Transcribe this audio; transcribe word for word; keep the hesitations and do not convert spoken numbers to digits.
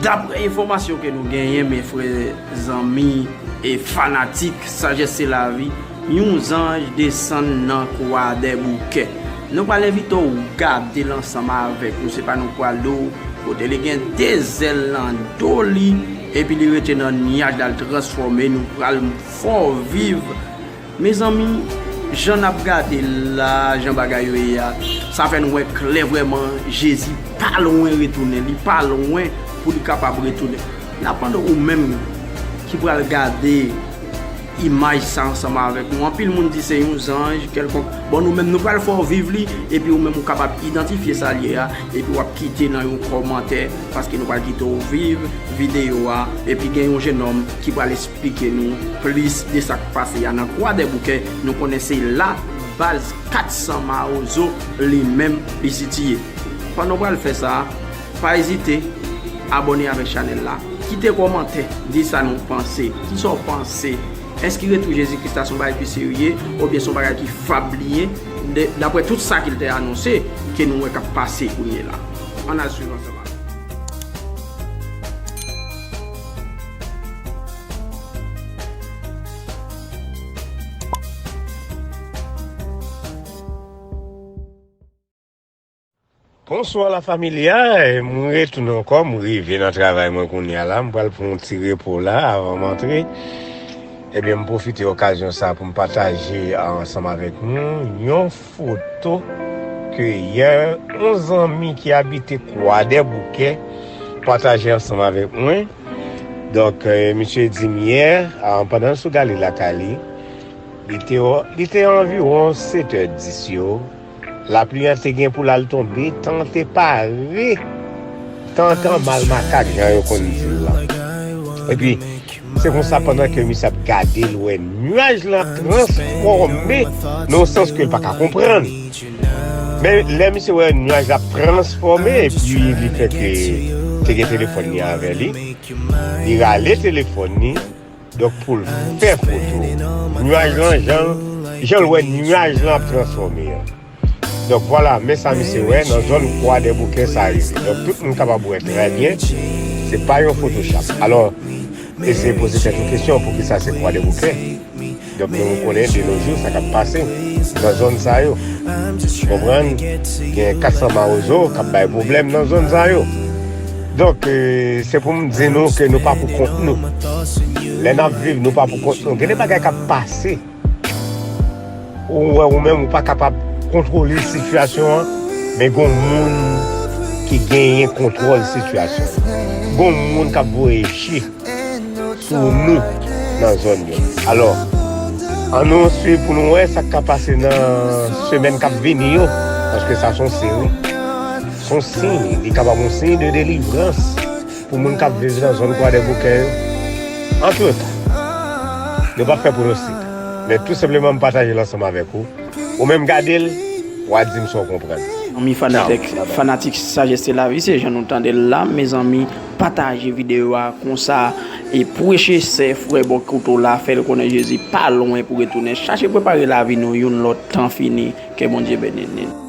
Daprè enfòmasyon ke nou genyen, men frè, zanmi e fanatik Sagesse de la Vie, yon zanj desann nan Kwadèboukè. Nou pral envite w gade l ansanm avèk nou, se pa nou k pral di w, kote li gen de zèl nan do li, epi li rete nan nyaj la, l transfòme, nou pral fè w viv. Mezanmi, jan n ap gade l la, jan bagay yo ye a, sa fè n wè klè vrèman Jezi pa lwen retounen, li pa lwen pou li kapab retounen. N ap mande ou menm ki pral gade imaj sa ansanm avèk nou. Anpil moun di se yon zanj kèlkonk. Bon, nou menm, nou pral fè w viv li, epi ou menm ou kapab idantifye sa l ye a, epi w ap kite nan yon kòmantè, paske nou pral kite w viv videyo a, epi gen yon jennonm ki pral eksplike nou plis de sa k pase a nan Kwadèboukè. Nou konnen se la baz kat san Mawozo li menm li sitiye. Pandan w pral fè sa, pa ezite abòne avèk chanèl la. Kite kòmantè, di sa nou panse. Kisa w panse? Èske retou Jezi Kris la se yon bagay ki serye oubyen se yon bagay ki fab li ye? De, daprè tout sa ki l te anonse, ke nou wè k ap pase kounye la. Ann al swiv ansanm avè m. Bonswa la familia, mwen retounen ankò, mwen rive nan travay mwen kounye a la, mwen pral pran yon ti repo la avan m antre. Ebyen, m pwofite okazyon sa pou m pataje ansanm avèk nou yon foto ke yè yon zanmi ki abite Kwadèboukè pataje ansanm avèk mwen. Donk, eh, misye di m yè, ah, pandan l sou gale lakay li, li te, li te anviwon sèt è dis yo, lapli an te gen pou l al tonbe, tan an te pare, tan an te an mal makak, jan yo konn di l lan. Epi, se konsa, pandan ke misye ap gade, l wè nyaj lan ap transfòme nan yon sans ke l pa ka konprann. Men lè misye wè nyaj la ap transfòme, epi li fè ke te gen telefòn li avè li, li rale telefòn li, donk, pou l fè foto nyaj lan, jan, jan l wè nyaj lan ap transfòme an. Donk, vwala, men sa misye wè nan zòn Kwadèboukè sa rive. Donk, tout moun kapab wè trè byen, se pa yon Photoshop. Alò, eseye poze tèt ou kesyon, poukisa se Kwadèboukè? Donk, nou konnen de nos jours sa k ap pase nan zòn sa yo. Konprann? Gen kat san Mawozo k ap bay pwoblèm nan zòn sa yo. Donk, eh, se pou m di nou ke nou pa pou kont nou. Lè n ap viv, nou pa pou kont nou. Gen de bagay k ap pase. Ou wè ou menm ou pa kapab kontwole sitiyasyon an, men gon moun ki genyen kontwòl sitiyasyon an. Gon moun k ap voye je sou nou nan zòn yo. Alò, ann nou swiv pou nou wè sa k ka pase nan semèn k ap vini yo, paske sa se yon siy, wi. Se yon siy, li kapab yon siy de delivrans pou moun k ap viv nan zòn Kwadèboukè yo. Antretan, nou p ap fè pwonostik, men tou senpleman m pataje l ansanm avèk ou. Ou menm gade l, w a di m si w konprann. Zanmi fanatik, fanatik Sagesse de la Vie, se jan nou tande l la, mezanmi, pataje videyo a konsa, e preche sè, frè bò kote w la, fè l konnen Jezi pa lwen pou retounen. Chache prepare lavi nou youn lòt tan fini. Ke Bondye beni nou.